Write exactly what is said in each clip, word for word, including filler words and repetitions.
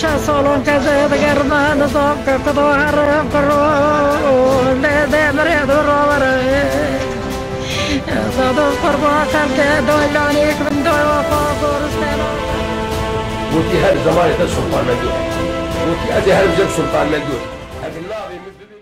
Şeş salon keze digerme nizam ke kudo herim kiro, lê demirê du rawere. Sado qurba xelke doylanik bin doy wafa goristena. Gotî her zemanê te Sultan Mendû. Gotî ez ê her cem Sultan Mendû. Ev navê min bibêjî.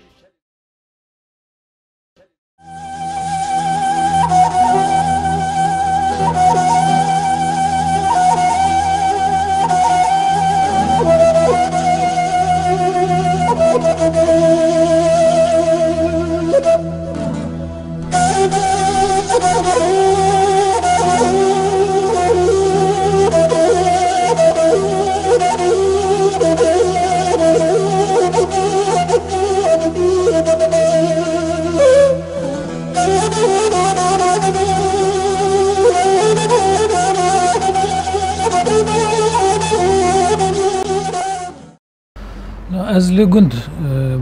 Ez li gund, e,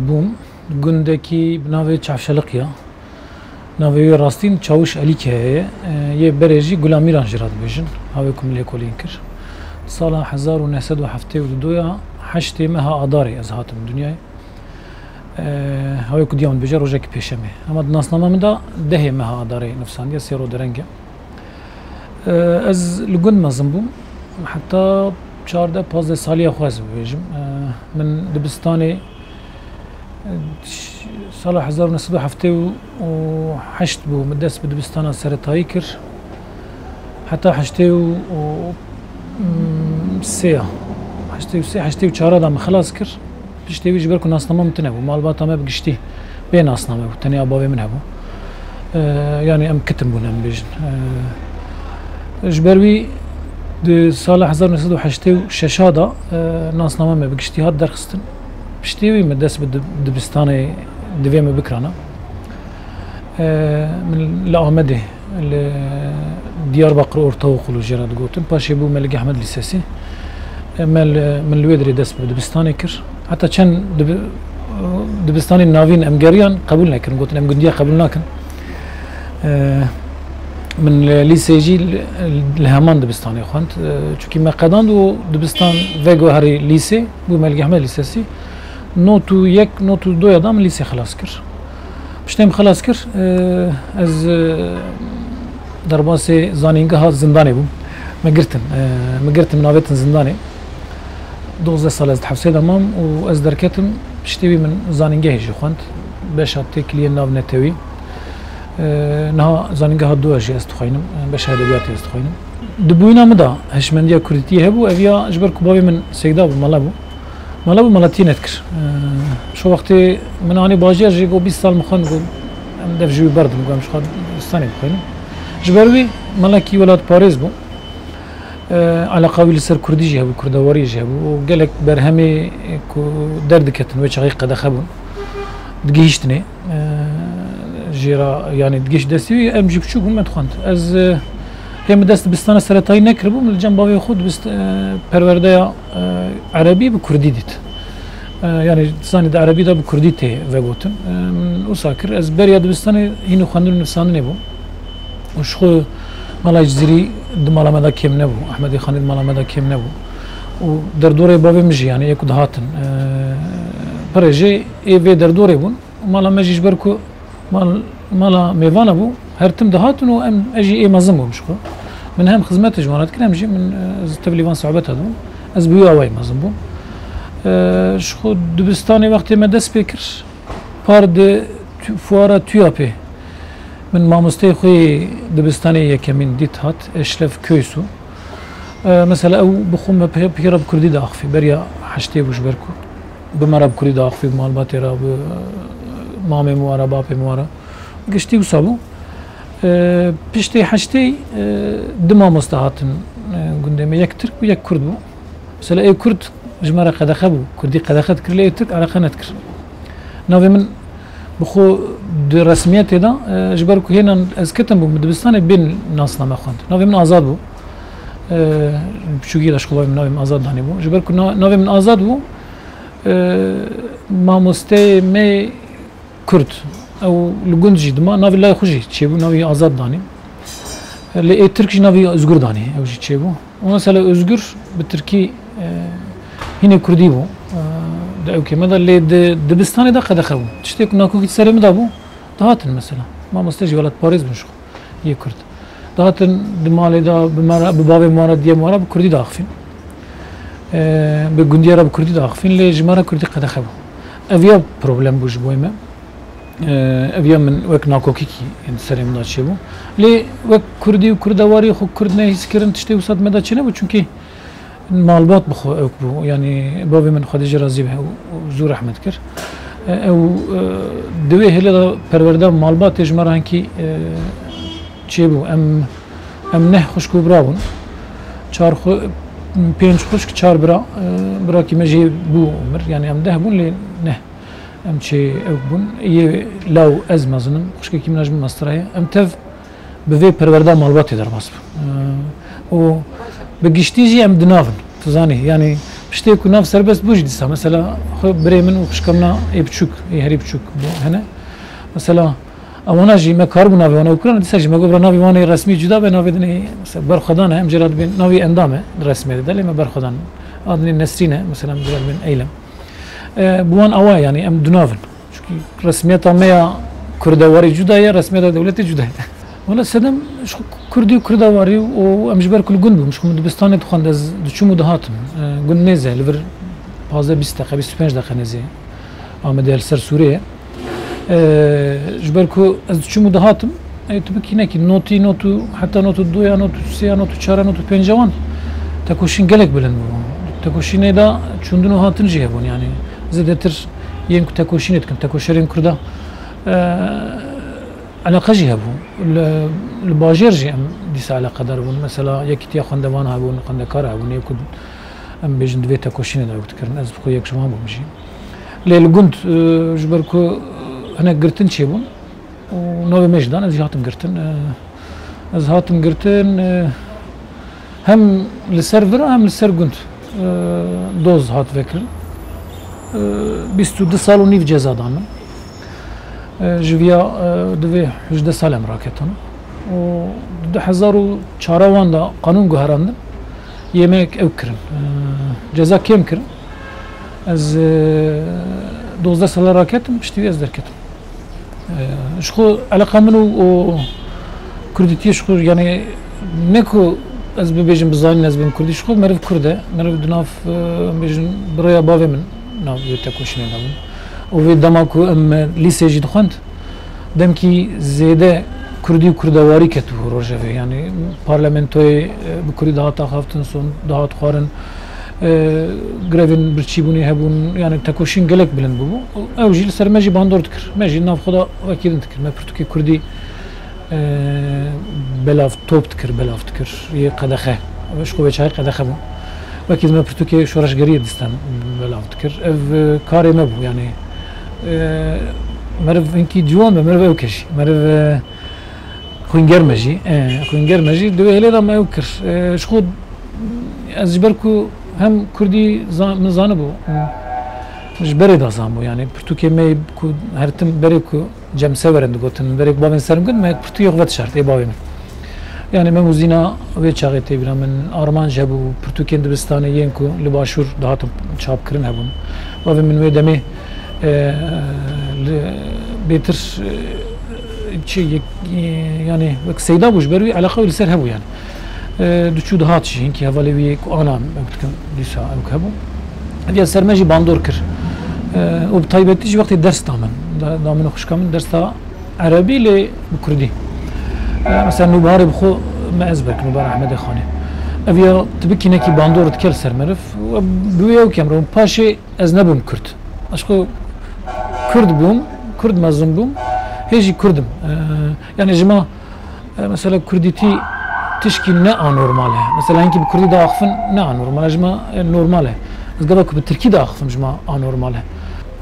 bûm. Gundekî bi navê Çavşeliqya. Navê wê rastîn Çawiş Elîkaya ye. E, yê berê jî Gulamîran jê re dibêjin. Hawê ku min lêkolîn kir. Sala hezar û neh sed û heftê û du ya heştê meha Adarê ez hatim dinyayê. E, hawê ku diya min dibêje rojekî pêşemê. Hema di nasnama min de dehê meha Adarê nivîsandiye, sê roj dereng e. E, ez li gund mezin bûm. Heta çardeh pazdeh saliya xwe ez bibêjim. E, min dibistanê, e, ş-, sala hezar û neh sed û heftê û heşt bû, min dest bi dibistana seretayî kir. Heta heştê û, û, mm, sê ya. Heştê û sê, heştê û çar de min xilas kir. Piştê wî ji ber ku nasnama min tune bû, malbata me bi giştî bê nasname bû, tenê bavê min hebû. E, yanî em kitim bûn, em bêjin. E, ji ber wî di sala hezar neh sed û heştê û şeş de, e, nasname me bi giştî hat derxistin. Piştê wî min dest bi dib-, dibistanê divê min bikirana. E, min li Amedê, li Diyarbakir Ortaokulu jê re digotin. Paşê bû Melik Ehmed Lîsesi. E, me li, min li wê dirê dest bi dibistanê kir. Heta çend dibi-, dibistanên navîn em geriyan, qebûl nekirin. Gotin, em gundiya qebûl nakin. E, min li lîseyê jî li, li heman dibistanê xwend. E, çunkî me qedand û dibistan veguherî lîsê, bû Melik Ehmed Lîsesi. Not û yek, not û du ya da min lîsê xilas kir. Piştê min xilas kir, e, ez, e, derbasê zanîngeha zindanê bûm. Me girtin, e, me girtin, min avêtin zindanê. Dozdeh sal ez di hefsê de mam û ez derketim. Piştê wî min zanîngehê jî xwend. Beşa têkiliyên navnetewî. E, niha zanîngeha dû jî ez dixwînim. E, beşa edebiyatê ez dixwînim. Di bûyîna min de hişmendiya kurdîtiyê hebû. Ev ya ji ber ku bavê min sêgda bû, mala bû. Mala bû, mala tînet kir. Eee, şo wextê min anî bajêr jî, got bîst sal min xwend, got em dev ji wî berdim, got em ji xwe distanê bixwînin. Ji ber wî melekî welatparêz bû. Eee, eleqa wî li ser kurdî jî hebû, kurdewarî jî hebû. Û gelek berhemê ku derdiketin wê çaxê qedexe bûn. Digihîştinê, eee, jê re, yanî digihîşt destê wî, em jî biçûk bûn, me dixwend. Ez, eee, hê min dest dibistana seretayî nekiribû, min li cem bavê xwe dibist-, eee, perwerdeya e, erebî bi kurdî dît. E, yanî, zanî di erebî de bi kurdî tê vegotin. E, min wisa kir. Ez beriya dibistanê hîn û xwendin û nivîsandinê bûm. Û ji xwe Mela Cizîrî di mala me de kêm nebû. Ehmedê Xanî di mala me de kêm nebû. Û derdorê bavê min jî, yanî, yê ku dihatin, e, pirê jê ê vê derdorê bûn. Mala me jî ji ber ku mal, mala mêvana bû, her tim dihatin û em, ez jî ê mezin bûm ji xwe. Min hem xizmetê ji wan re dikir, hem jî min, e, ez tevlî van sohbeta dibûm. Ez bi wî awayî mezin bûm. E, ji xwe dibistanê wextê me dest pê kir, par di tu-, fuara TUYAPê min mamosteyê xwe yê dibistanê yekemîn dît hat, Eşref Köysu. E, mesela ew bi xwe me pê, pê re bi kurdî diaxifî, beriya heştê bû ji ber ku bi me re bi kurdî diaxifî, bi malbatê re, bi mamê min re, bapê min re. Giştî wisa bû. E, piştê heştê, e, du mamoste hatin, e, gundê me. Yek Tirk bû, yek Kurd bû. Mesela ê Kurd ji me re qedexe bû. Kurdî qedexe dikir, lê ê Tirk eleqe nedikir. Navê min bi xwe di resmiyetê de, e, ji ber ku hênan ez ketim bûm dibistanê, bên nasname xwend. Navê min Azad bû. E, piçûkî de ji xwe bavê min navê min Azad danî bû. Ji ber ku na-, navê min Azad bû, e, mamosteyê me Kurd, ew li gund jî dima navê lay xwe jî çêbû, navê Azad danî. Lê ê Tirk jî navê Özgür danî, ew jî çêbû. Û mesela Özgür bi tirkî, e, Hînê kurdî bû, e, di ewkê me de, lê di dibistanê de qedexe bû. Tiştê ku nakokî serê min de bû, dihatin mesela. Mamoste jî welatparêz bûn ji xwe, yê kurd. Dihatin di malê de bi me re, bi bavê me re, diyê me re bi kurdî diaxivîn. E, bi gundiya re bi kurdî diaxivîn, lê ji me re kurdî qedexe bû. Ev ya problem bû ji bo me. E, ev ya min wek nakokîkî di serê min de çêbû. Lê wek kurdî û kurdewarî xwe kurd nehîs kirin, tiştê wisa di me de çênebû, çunkî malbat bi xwe ewk bû. Yanî bavê min, Xwedê jê razî be, ew zû rehmet kir. E, ew, e, di wê hêlê de perwerda malbatê ji me re hinkî, e, çêbû. Em, em neh xwişk û bira bûn. Çar xwe, pênc xwişk, çar bira. E, birakî me jê bû mir. Yanî em deh bûn, lê neh. Em çê ewk bûn. Yê law ez mezin im. Xwişkekî min a ji min mestir e. Em tev bi vê perwerda malbatê derbas bûn. Ee, û bi giştî jî em di nav in. Tu zanî, yanî piştê ku nav serbest bû jî dîsa. Mesela xwe birê min û xwişka min a ê biçûk, ê herî biçûk bû hene. Mesela ewana jî me karibû navê wan ew kirin, dîsa jî me got, bira, navê wan ê resmî cuda be, navê din ê, mesela, Berxwedan e, em jê re dibên, navê endam e di resmê de, lê me Berxwedan. A din ê Nesrîn e, mesela, em jê re dibên Eylem. E, bi wan awa, yanî em di nav in. Çunkî resmiyeta me ya kurdewarî cuda ye, resmiyeta dewletê cuda ye. Wela sedem ji xwe kurdî û kurdewarî û em ji ber ku li gund bûm, ji xwe min dibistanê dixwend, ez diçûm û dihatim. E, gund mêz e, li vir pazdeh bîst deqe, bîst û pênc deqe nêzî Amedê ye, li ser Sûrê ye. E, ji ber ku ez diçûm û dihatim, e, tu bikî nekî notî, not û heta not û du ya, not û sê ya, not û çar ya, not û pênc ya wan tekoşîn gelek bilind bû. Tekoşînê de çûndin û hatin jî hebûn, yanî zêdetir yên ku tekoşînê dikin, tekoşerên Kurda, e, eleqe jî hebû. Li, li bajêr jî em dîsa eleqedar bûn. Mesela Yekîtiya Xwendevan hebûn, xwendekar hebûn, yê ku em bêjin di vê tekoşînê de ew dikirin. Ez bi xwe yek ji wan bûm jî. Lê li gund, e, ji ber ku, e, hinek girtin çêbûn û navê me jî dan, ez jî hatim girtin. E, ez hatim girtin, e, hem li ser vir a, hem li ser gund, e, doz hat vekirin. E, bîst û du sal û nîv ceza dan min. E, ji viya, e, divê hejdeh sal em raketin. Û di du hezar û çar wan de qanûn guherandin, yê me ew kirin. E, ceza kêm kirin. Ez, e, dozdeh sala raketim, piştî wî ez derketim. E, ji xwe eleqa min û, û kurdîtiyê ji xwe, yanî ne ku ez bibêjim bi zanîn ez bim kurdî, ji xwe meriv kurd e, meriv di nav, e, em bêjin bi rêya bavê min nav wê tekoşînê de bûm. Û vê dema ku em lîsê jî dixwend, demkî zêde kurdî û kurdewarî ketibû rojevê. Yanî parlamentoyê, e, bi kurdî dihat axaftin, son dihat xwarin, e, grevên birçîbûnê hebûn, yanî tekoşîn gelek bilind bûbû. Ew jî li ser me jî bandor dikir. Me jî nav xwe de wekî din dikir. Me pirtûkê kurdî, e, belav top dikir, belav dikir. Yê qedexe. Ji xwe wê çaxê qedexe bû. Wekî me pirtûkê şoreşgeriyê dîstan belav dikir. Ev, e, karê me bû, yanî, e, meriv hinkî ciwan be, meriv ew keşî. Meriv, e, xwînger me jî, e, xwînger me jî. Di wê hêlê de me ew kir. E, ji xwe ez ji ber ku hem kurdî zan-, min zanibû, e, ji berê de zanbû, yanî pirtûkê me ku her tim berê ku Cem Sewer in digotin, berê ku bavên ser min got, me pirtûkê xwe vedişart, ê bavê min. Yanî me muzîna wê çaxê tê bîra min, armanc hebû, pirtûkên dibistanê yên ku li Başûr dihatin çapkirin hebûn. Bavê min wê demê, e, li bêtir, e, çi, yek, e, yanî wek seyda bû, ji ber wî eleqa wî li ser hebû yanî. E, diçû dihat jî, hinkî hevalê wî ku ana ew dikin, dîsa ew hebû. Hediya ser me jî bandor kir. E, û bi taybetî jî wextê ders da min. Da, da min û xwişka min ders da erebî, lê bi kurdî. E, mesela Nûbiharê bi xwe me ezber kir, Nûbihar Ehmedê Xanê. Ev ya tu bikî nekî bandor dike li ser meriv. Bi wê ew kem re. Paşê ez nebûm kurd. Ez xwe kurd bûm, kurd mezin bûm. Hê jî kurd im. E, yanî ji me E, mesela kurdîtî tişkî ne anormal e. Mesela hinkî bi kurdî diaxifin ne anormal e. Ji me, e, normal e. Ez gava ku bi tirkî diaxifim ji me anormal e.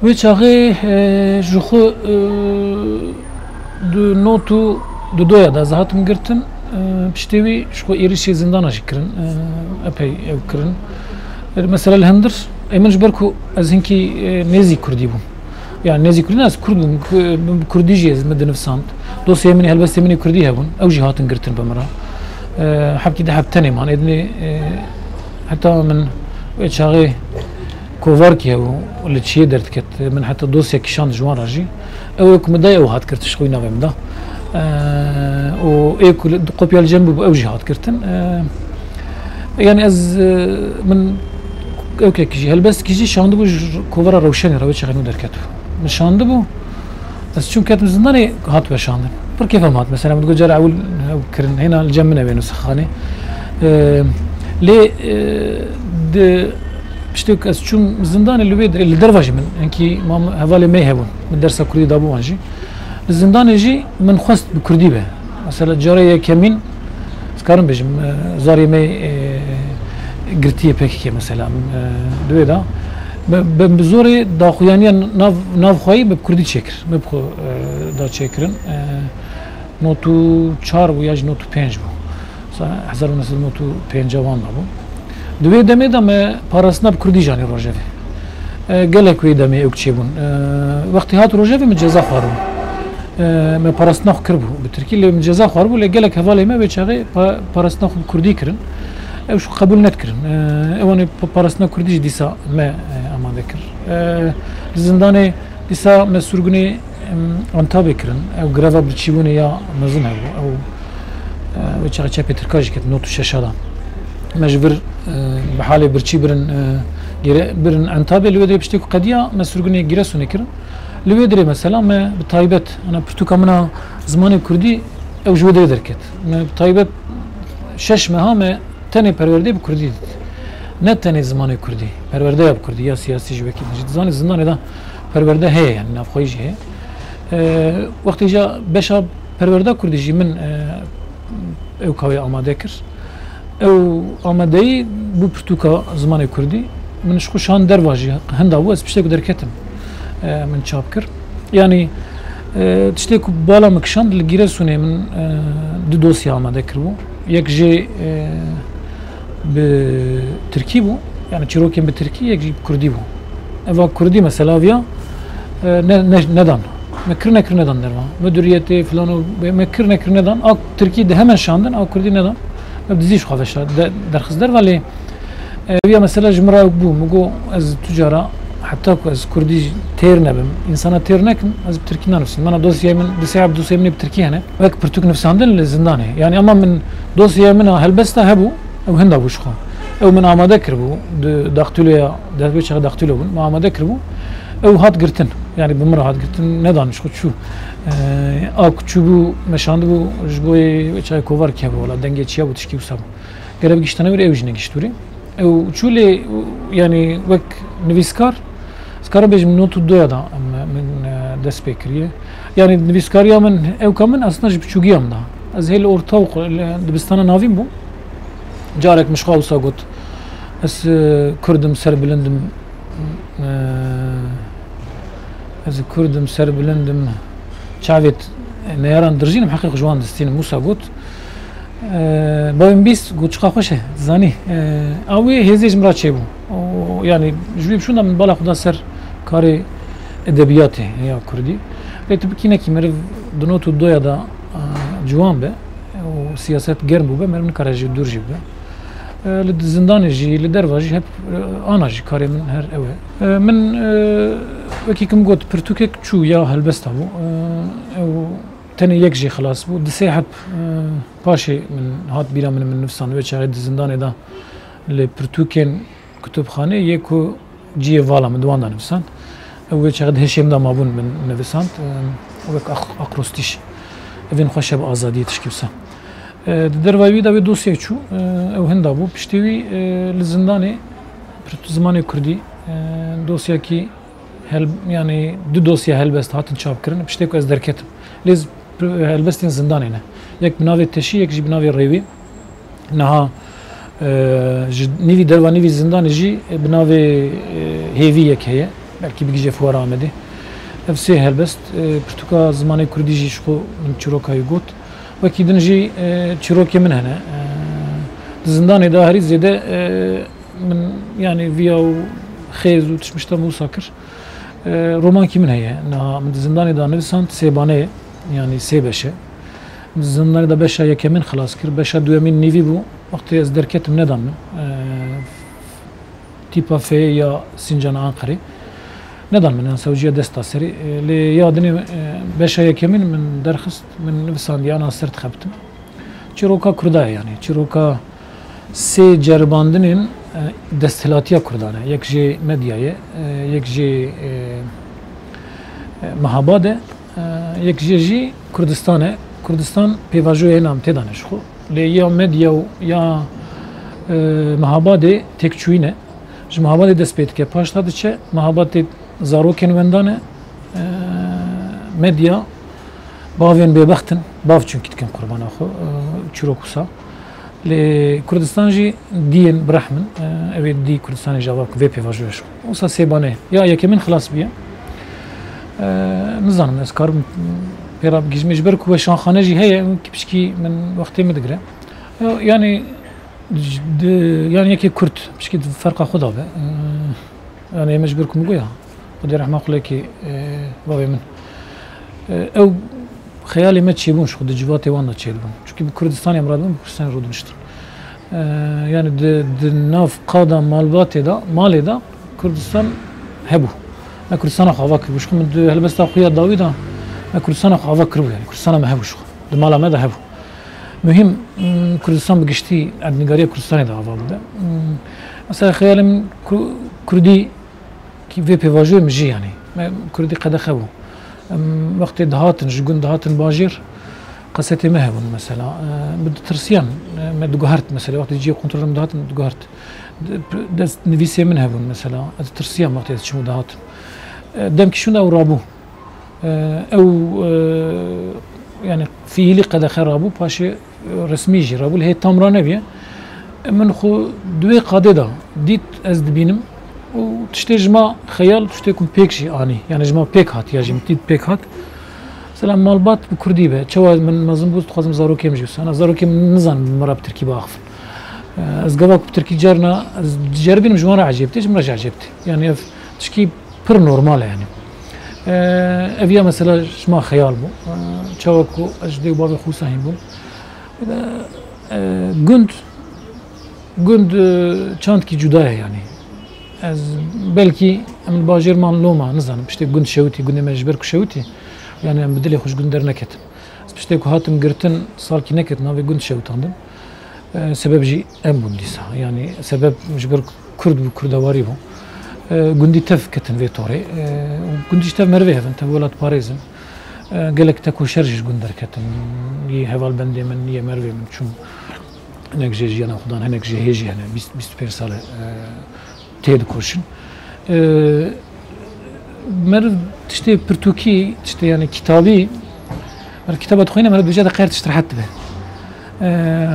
Wê çaxê, e, ji xwe, e, di not û di doya de ez hatim girtin. E, piştê wî ji xwe êrişê zindana jî kirin. E, epey ew kirin. E, mesela li hundir, ê min ji ber ku ez hinkî, e, nêzî kurdî bûm. Yani nêzî kurdî ne, ez kurd bûm, ku-, bi kurdî jî ez min dinivsand. Dosyayê min ê, helbestê min ê kurdî hebûn, ew jî hatin girtin bi min re. E, hebkî di heb tenê man. Êdinê, e, heta min wê çaxê Kovarkî hebû, li çiyê derdiket. Min heta dosyekî şand ji wan re jî. Ew ê ku min dayê ew hat girtin, ji xwe navê min da. Eee, û ê ku li, kopya li cem bû, ew jî hat girtin. Eee, yani ez, e, min ewkekî jî, helbestkî jî şandibû ji kovara Rewşenê re, wê çaxê nû derketibû. Min şandibû, ez çûm ketim zindanê, hat weşandin. Pir kêfa min hat. Mesela min digot cara ewil ew kirin, hêna li cem min ew ê nusxexanê. Eee, lê, e, di, piştê ku ez çûm zindanê li wê dirê, li derva jî min, hinkî mam-, hevalê me hebûn. Min dersa kurdî dabû wan jî. Li zindanê jî min xwest bi kurdî be. Mesela cara yekemîn, ez karim bêjim, e, zarê me, e, girtiye P K K mesela, e, di wê de. Be, be, bi zorê daxuyaniya nav, navxweyî bi kurdî çêkir. Me bi xwe, e, da çêkirin. E, nod û çar bû ya jî nod û pênc bû. Sa-, hezar û neh sed û nod û pênc wan de bû. Di wê demê de me parastina bi kurdî jî anî rojevê. E, gelek wê demê ew çêbûn. E, wextê hat rojevê min ceza xwaribû. E, me parastina xwe kiribû bi tirkî, lê min ceza xwaribû, lê gelek hevalê me wê çaxê pa-, parastina xwe bi kurdî kirin. Ew ji xwe qebûl nedikirin. E, ewan ê pa-, parastina kurdî jî dîsa me, e, amade kir. E, li zindanê dîsa me sirgûnê, em, Antabê kirin. Ew greva birçîbûnê ya mezin hebû. Ew, e, wê çaxê çepê tirka jî ket, nod û şeş de. Me ji vir, e, bi halê birçî birin, e, gere-, birin Antabê, li wê dirê piştê ku qediya me sirgûnê Giresunê kirin. Li wê dirê mesela me bi taybet, ana pirtûka min a zimanê kurdî ew ji wê dirê derket. Me bi taybet şeş meha me tenê perwerdeyê bi kurdî dît. Ne tenê zimanê kurdî, perwerdeya bi kurdî ya siyasî ji wekî din jî. Dizanî zindanê de perwerde heye, yani navxweyî jî heye. E, wextê ja beşa perwerda kurdî jî min, e, ew kawê amade kir. Ew amadeyî bû pirtûka zimanê kurdî. Min ji xwe şand derva jî hinda bû, ez piştê ku derketim, e, min çap kir. Yanî, e, tiştê ku bala min kişand, li Giresunê min, e, du dosya amade kiribû. Yek jê, e, bi tirkî bû, yani çîrokên bi tirkî, yek jî bi kurdî bû. Eva kurdî mesela viya, e, ne, ne, nedan. Me kir nekir nedan derva. Müdüriyetê filan û be-, me kir nekir nedan. A tirkî di hemen şandin, a kurdî nedan. Me dizî ji xwe veşa de-, derxist derva lê, e, viya mesela ji min re bû. Min got ez tu cara heta ku ez kurdî têr nebim, insana têr nekim, ez bi tirkî nanivîsim. Mana dosyayê min, di sê heb dosyayê min ê bi tirkî hene. Wek pirtûk nivîsandin li zindanê. Yani ama min dosyaya min a helbesta hebû, ew hinda bû ji xwe. Ew min amade kiribû, di daxtîloya, di vê çaxê daxtîlo bûn, min amade kiribû. Ew hat girtin. Yani bi min re hat girtin, nedan ji xwe çû. Eee, a ku çûbû, meşandibû, ji bo yê çayê kovar kevir wala, dengê çiya bû, tişkî wisa bû. Gere bigihiştane wir, ew jî negihişt wir ê. Ew çû lê, yani wek nivîskar, ez karim bêjim nod û duya da min, min, e, dest pê kiriye. Yani nivîskariya min, ewka min aslında ji biçûgiya min da. Ez hê li ortaokul, li dibistana navîn bûm. Carek min ji xwe wisa got, ez, e, Kurd im, serbilind im, e, ez Kurd im, serbilind im, çavê neyaran dirjîn im, heqê xwe ji wan distînim. Wisa got, e, bavê min bîst, got, çiqa xweş e, zanî. E, a wê hêzê ji min re çêbû. O, yani, ji wî biçûn de min bala xwe da ser karê edebiyatê ya kurdî. Lê tu bikî nekî meriv di nod û duya da, e, ciwan be û siyaset germ bûbe, meriv nikare ji dûr jî bibe. E, li zindanê jî, li derva jî hep, e, ana jî karê min her ew e. E, min, e, wekî kim got, pirtûkek çû ya helbesta bû. E, ew tenê yek jî xilas bû. Di sê heb, e, paşê min hat bîra min, min nivîsand wê çaxê di zindanê de li pirtûkên kutubxanê yê ku cihê vala min di wan de nivîsand. Ew wê çaxê di hişê min de mabûn min nivîsand. E, wek ak-, akrostiş. Evên xweş e bi azadiyê tişkî wisa. E, di dervayî wî de wê dosyayê çû, e, ew hinda bû. Piştî wî, e, li zindanê pirtû-, zimanê kurdî, e, dosyakî hel-, yani du dosya helbest hatin çapkirin, piştê ku ez derketim. Lê z-, helbestên zindanê ne. Yek bi navê Teşî, yek jî bi navê Rêwî. Niha, e, ji nîvî derva nîvî zindanê jî, e, bi navê, e, Hêvî yek heye. Belkî bigihîje Fuara Amedê. Ev sê helbest, e, pirtûka zimanê kurdî jî ji xwe min çîroka wî got. Wekî din jî, e, çîrokê min hene. E, di zindanê de herî zêde, e, min, yani, viya û xêz û tişmişta min wisa kir. E, romankî min heye. Niha min di zindanê de nivîsand, sêbane ye. Yani sê beş e. Min di zindanê de beşa yekemîn xilas kir. Beşa duyemîn nîvî bû. Wextê ez derketim nedan min. E, Tîpa fê ya Sincan Anqerê. Nedan min, yan sewciya desta serî. E, lê ya dinê, e, beşa yekemîn min derxist, min nivisandiye ana ser dixebitim. Çîroka Kurda ye, yanî çîroka sê ceribandinên, e, desthilatiya Kurdan e. Yek jê medyayê, e, yek jê, e, e, Mehabad e, e, yek jê jî Kurdistan e. Kurdistan pêvajoyê nam tê de ne ji xwe. Lê ya medya û ya, e, Mehabadê têkçûyî ne. Ji Mehabadê dest pê dike, paşta diçe Mehabad tê zarokên wendan e, e, medya bavên bêbext in, bav çunkî dikin qurbana xwe, e, çîrok wisa. Lê Kurdistan jî diyên birehm in, e, ew ê dî Kurdistanê jî ava ku vê pêvajoya ji xwe. Wisa sêbane ya yekemîn xilas bûye. E, nizanim ez karim pê re bigihîjim. Ji ber ku weşanxane jî heye, ki pişkî min wextê min digire. Ya, yanî, di, yanî yekê Kurd pişkî di ferqa xwe dabe. E, yanî, em ji ber ku min goya, Xwedê rehma xulekê, e, bavê min. E, ew xeyalê me çêbûn, ji xwe di civatê wan de çêdibûn. Çunkî bi Kurdistanê em radibûn, bi Kurdistanê rûdiniştin. E, yanî di, di nav qada malbatê de, malê de Kurdistan hebû. Me Kurdistana xwe ava kiribû. Ji xwe min di helbesta xwe ya dawî de me Kurdistana xwe ava kiribû. Yanî Kurdistana me hebû ji xwe. Di mala me de hebû. Muhîm, m, Kurdistan bi giştî, erdnîgariya Kurdistanê de ava bibe. M, mesela xeyalê min ku-, Kurdî ki vê pêvajoyê min jî, yanî me Kurdî qedexe bû. Em, wextê dihatin, ji gund dihatin bajêr, qesetê me hebûn mesela. E, bi ditirsiyan, e, me diguhert mesela, wextê cihê kontrolê min dihatin diguhert. Di-, dest nivîsê min hebûn mesela. Ez ditirsiyam wextê ez çim û dihatim. E, demkî şûnde ew rabû. E, ew, e, yanî fiîlî qedexe rabû, paşê, e, resmî jî rabû, lê hê tam raneviye. E, min xwe di wê qadê de dît, ez dibînim û tiştê ji ma xeyal, tiştê ku pêk jî anî, yanî ji ma pêk hat, ya jî min dît pêk hat. Mesela malbat bi kurdî be, çawa min mezin bû, dixwazim zarokê min jî wisa. Ana zarokê min nizanin bi min re bi tirkî biaxivin. E, ez gava ku bi tirkî carna, ez diceribînim ji wan re ecêb tê, ji min re jî ecêb tê. Yanî ev tişkî pir normal e yanî. E, ev ya mesela ji ma xeyal bû. E, çawa ku ez ji dê û bavê xwe wisa hîn bûm. E, gund, gund, e, çandkî cuda ye yanî. Ez belkî em li bajêr man loma, nizanim, piştê gund şewitî, gundê me ji ber ku şewitî, yanî em bi dilê xwe ji gund derneketin. Ez piştê ku hatim girtin, salkî neketin navê gund şewitandin. E, sebeb jî em bûn dîsa. Yanî sebeb ji ber Kurd bû, kurdewarî bû. E, gundî tev ketin vê torê. E, û gundî jî tev merivê hev in, tev welatparêz in. E, gelek tekoşer jî ji gund derketin. Yê hevalbendê min, yê merivê min çûn. Hinek jê jiyana xwe dan, hinek jê hê jî hene. Bîst, bîst û pênc sal e, e, tê dikoşin. E, meriv tiştê pirtûkî, tiştê yanî kitabî, meriv kitaba dixwîne, meriv dibêje de qer tişt rehet dibe. E,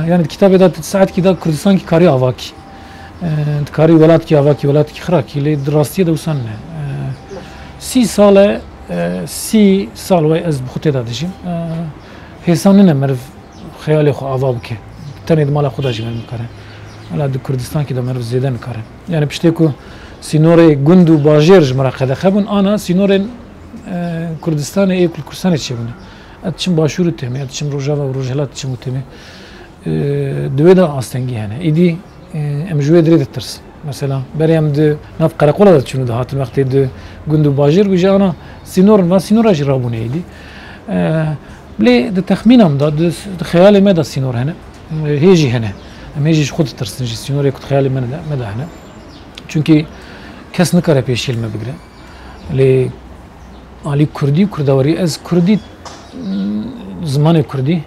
yanî di kitabê de tu di saetkî de Kurdistankî karî avakî. E, dikarî welatkî avakî, welatkî xirakî, lê di rastiyê de wisa nîne. E, sî sal e, e, sî sal wey ez bi xwe tê de dijîm. E, hêsan nîne meriv xeyalê xwe ava bike. Tenê di mala xwe de jî meriv nikare. Hela di Kurdistankî de meriv zêde nikare. Yanî piştê ku sînorê gund û bajêr ji min re qedexe bûn, ana sînorên, e, Kurdistanê ê ku li Kurdistanê çêbûne. Ez diçim Başûr û Temê, ez diçim Rojava û Rojhilat diçim û Temê. E, di wê de astengî hene. Îdî, e, em ji wê dirê ditirsin. Mesela berê em di nav qereqola de diçûn û dihatin, wextê di gund û bajêr bû jî ana sînor in, van sînora jî rabûne êdî. E, lê di texmîna min de, di, di xeyalê me de sînor hene. E, hê jî hene. Em hê jî ji xwe ditirsin, ji sînorê ku di xeyalê me de, me de hene. Çunkî kes nikare pêşî li me bigire. Lê alî kurdî û kurdewarî, ez kurdî, zimanê kurdî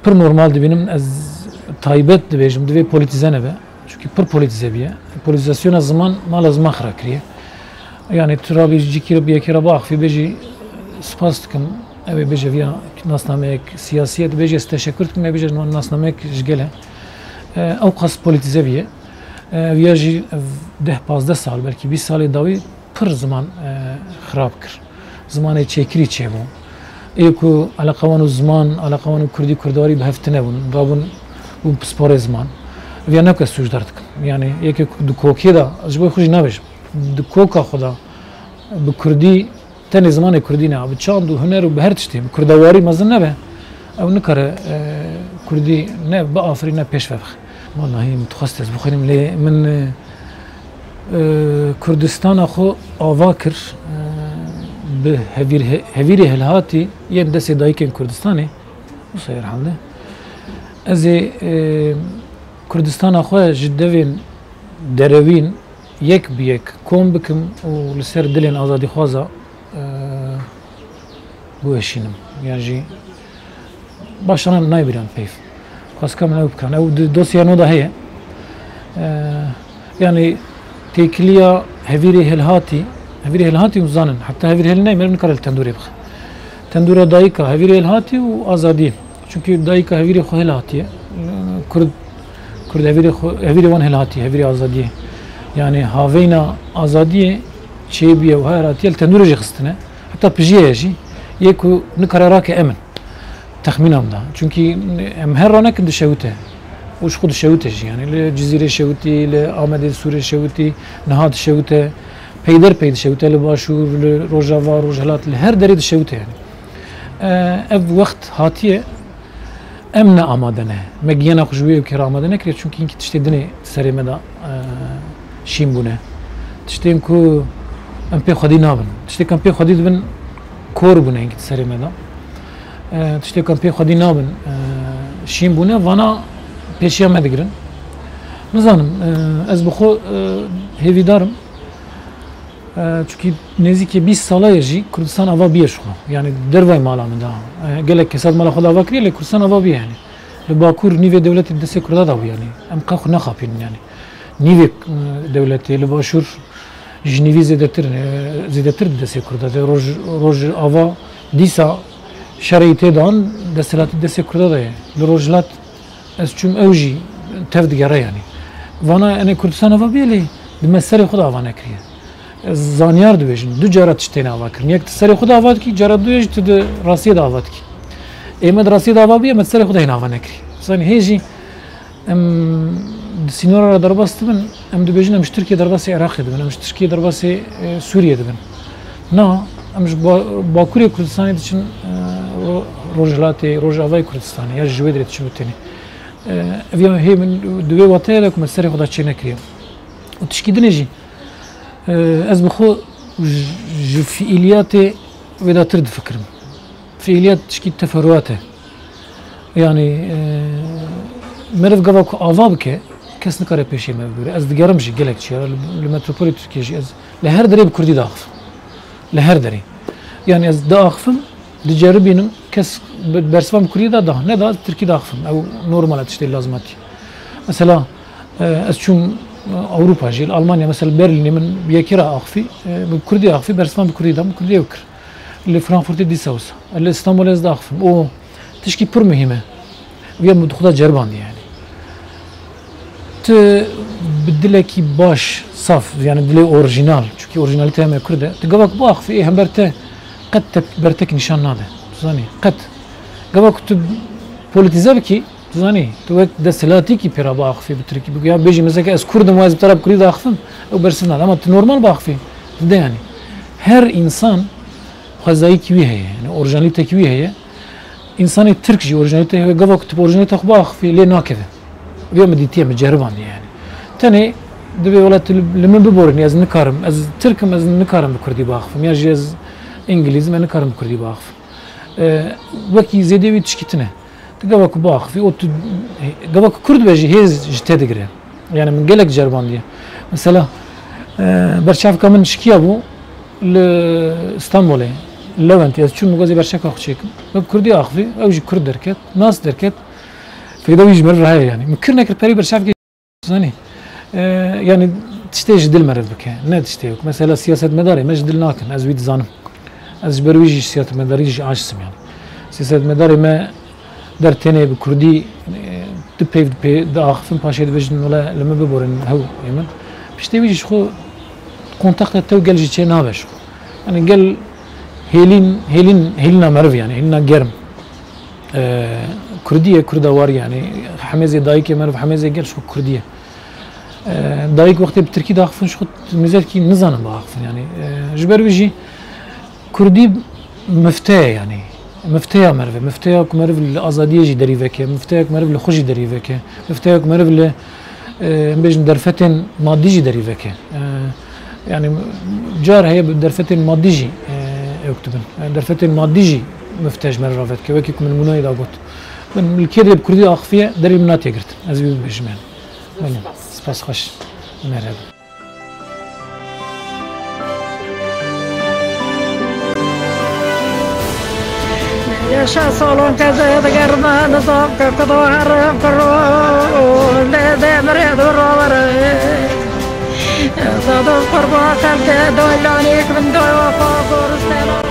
pir normal dibînim, ez taybet dibêjim, divê polîtîze nebe. Çunkî pir polîtîze bûye. Polîtîzasyona ziman mala ziman xira kiriye. Yanî tu rabî ji cîkî re bi yekê re biaxivî, bêjî spas dikim. Ew ê bêje viya nasnameyek siyasî ye, dibêjî ez teşekur dikim, ew ê bêje nasnameyek ji gel e. E, ew qas polîtîze bûye. E, ev ya jî ev deh pazdeh sal, belkî bîst salê dawî pir ziman, e, xirab kir. Zimanê çêkirî çêbû. Ê ku eleqa wan û ziman, eleqa wan û kurdî, kurdewarî bi hev tune bûn. Rabûn bûn pisporê ziman. Ev ya ne ku ez sûcdar dikim. Yanî yekê ku di kokê de, ez ji bo xwe jî nabêjim. Di koka xwe de bi kurdî, tenê zimanê kurdî ne, bi çand û huner û bi her tiştê, bi kurdewarî mezin nebe, ew nikare, e, kurdî ne biafirîne, ne pêş ve bixe. Wellahî min dixwest ez bixwînim, lê min, e, E, Kurdistana xwe ava kir, e, bi hevîr-, he-, hevîrê hilhatî yên destê dayikên Kurdistanê, wisa herhalde. Ez ê, e, Kurdistana xwe ji devên derewîn yek bi yek kom bikim û li ser dilên azadîxwaza, e, biweşînim. Yan jî başlanan nayê bîran peyv. Xwestkar min ew bikan. Ew di dosyeya nû de heye. E, yanî têkiliya hevîrê hilhatî, hevîrê hilhatî hûn zanin, heta hevîr hil neyê, meriv nikare li tendûrê bixe. Tendûra dayika hevîrê hilhatî û azadiyê. Çunkî dayika hevîrê xwe hilhatiye. Kurd, Kurd hevîrê xwe, hevîrê wan hilhatiye, hevîrê azadiyê. Yanî haveyna azadiyê çêbûye û her hatiye li tendûrê jî xistine. Heta pijiyê ye jî, yê ku nikare rake em in. Texmîna min da. Çunkî em her ranekin dişewite. Û ji xwe dişewite jî. Yanî li Cizîrê şewitî, li Amedê Sûrê şewitî, niha dişewite. Peyder pey dişewite li Başûr, li Rojava, Rojhilat, li her derê dişewite yanî. E, ev wext hatiye, em ne amade ne. Me giyana xwe ji wê ewkê re amade nekiriye, çunkî hinkî tiştê dinê serê me de, e, şîn bûne. Tiştên ku em pê xwedî nabin. Tiştê ku em pê xwedî dibin, kor bûne hinkî di serê me de. E, tiştê ku em pê xwedî nabin, e, şîn bûne, vana pêşiya me digirin. Nizanim, e, ez bi xwe, e, hêvîdar im. E, çunkî nêzîkî bîst sala ye jî Kurdistan ava bûye ji xwe. Yanî dervayê mala min de. E, gelek kesat mala xwe de ava kiriye, lê Kurdistan ava bûye yanî. Li Bakur nîvê dewletê di destê Kurda de bû yanî. Em qe xwe nexapînin yanî. Nîvê, e, dewletê li Başûr ji nîvî zêdetir, e, zêdetir di destê Kurda de. Roj, Rojava dîsa şerê tê dan, desthilatî di destê Kurda de ye. Li Rojhilat ez çûm, ew jî tev digere yanî. Vana enê Kurdistan ava bûye lê di me serê xwe de ava nekiriye. Ez zanyar dibêjim, du cara tişt têne ava kirin. Yek tu serê xwe de ava dikî, cara duyê jî tu di rastiyê de ava dikî. Ê me di rastiyê de ava bûye, me di serê xwe de hêne ava nekirî. Zanî hê jî em di sînora re derbas dibin, em dibêjin em ji Tirkiye derbasê Iraqê dibin, em ji Tirkiye derbasê, e, Sûriye dibin. Na, em ji Ba-, Bakurê Kurdistanê diçin, e, Ro-, Rojhilatê, Rojavayê Kurdistanê, ya ji wê derê diçin û tenê. E, ev ya hê min di wê wateyê de ku me serê xwe de çê nekiriye. Û tişkî dinê jî, e, ez bi xwe ji, ji fiîliyatê wêdatir difikirim. Fiîliyat tişkî teferuat e. Yanî, e, meriv gava ku ava bike, kes nikare pêşê me bibire. Ez digerim jî gelek çiya, li, li metropolê Tirkiyê jî ez li her derê bi kurdî diaxifim. Li her derê. Yanî ez diaxifim, diceribînim, kes bi-, bersiva min kurdî da, da, ne da, tirkî diaxifim. Ew normal e, tiştê lazim e. Mesela, e, ez çûm, e, Ewropa jî, li Almanya, mesela Berlînê min yekê re axifî, e, bi kurdî axifî, bersiva min bi kurdî da, min kurdî ew kir. Li Frankfurtê dîsa wisa. Li Stenbolê ez diaxifim. Û tişkî pir muhîm e. Viya min dixwe da ceribandî yanî. Tu bi dilekî baş, saf, yanî dilê orjînal, çunkî orjînalîteya me kurd e, tu gava ku biaxifî, ê hember te qet te ber te kî nîşan nade. Tu zanî, qet. Gava ku tu polîtîze bikî, tu zanî, tu wek desthilatîkî pê re biaxifî bi tirkî, bigû, ya bêjî, mesela ke ez kurd im û ez bi te re bi kurdî diaxifim, ew bersiv nade. Ema tu normal biaxifî, dide yanî. Her însan xwezayîkî wî heye, yanî orjînalîtekî wî heye. Însanê tirk jî orjînalîte heye, gava ku tu bi orjînalîte xwe biaxifî, lê nakeve. Vê min dîtiye, min ceribandî yanî. Tenê divê wela tu li, li min biborînî, ez nikarim, ez tirk im, ez nikarim bi kurdî biaxifim, ya jî ez îngilîz im, ez nikarim bi kurdî biaxifim. E, wekî zêdê wî tişkî tune. Tu gava ku biaxifî, û tu, gava ku kurd be jî hêz ji te digire. Yanî min gelek ceribandiye. Mesela, e, berçavka min şikiya bû li Stenbolê, Lewentê. Ez çûm, min got ez ê berçavka xwe çêkim. Min bi kurdî axifî, ew jî kurd derket, nas derket. Fêda wî ji meriv re heye yanî. Min kir nekir perî berçavkê zanî. E, yanî tiştê ji dil meriv bike. Ne tiştê yok. Mesela siyasetmedarê me ji dil nakin. Ez wî dizanim. Ez ji ber wî jî siyasetmedarî jî aciz im yanî. Siyasetmedarê me der tenê bi kurdî, e, di peyv di pê diaxifin, paşê dibêjin, wele li min biborin, hew ê min. Piştê wî jî ji xwe kontakta te û gel jî çê nabe ji xwe. Yanî gel hêlîn, hêlîn, hêlîna meriv yanî, hêlîna germ. E, kurdî ye, kurda war yanî. Hemêzê dayikê meriv, hemêzê gel ji xwe kurdî ye. E, dayik wextê bi tirkî diaxifin, ji xwe mizerkî nizanin biaxifin yanî. E, ji ber wî jî Kurdî mifte ye yanî. Mifteya meriv e. Mifteya ku meriv li azadiyê jî derî veke. Mifteya ku meriv li xwe jî derî veke. Mifteya ku meriv li, e, em bêjin derfetên madî jî derî veke. E, yani car heye bi derfetên madî jî, e, ew dibin. E, derfetên madî jî mifte ji me re ravet dike. Wekî ku min mûnayê da got. Min li kê dirê bi kurdî axifiye, derî min nate girtin. Ez vî bibêjim yani. Belê. Spas xweş. Merhaba. Yaşa salon keze digerme nizam ke kudo herim kiro le demre duro vere. Zadon kurba xelke doylanik min doyo pa goristela.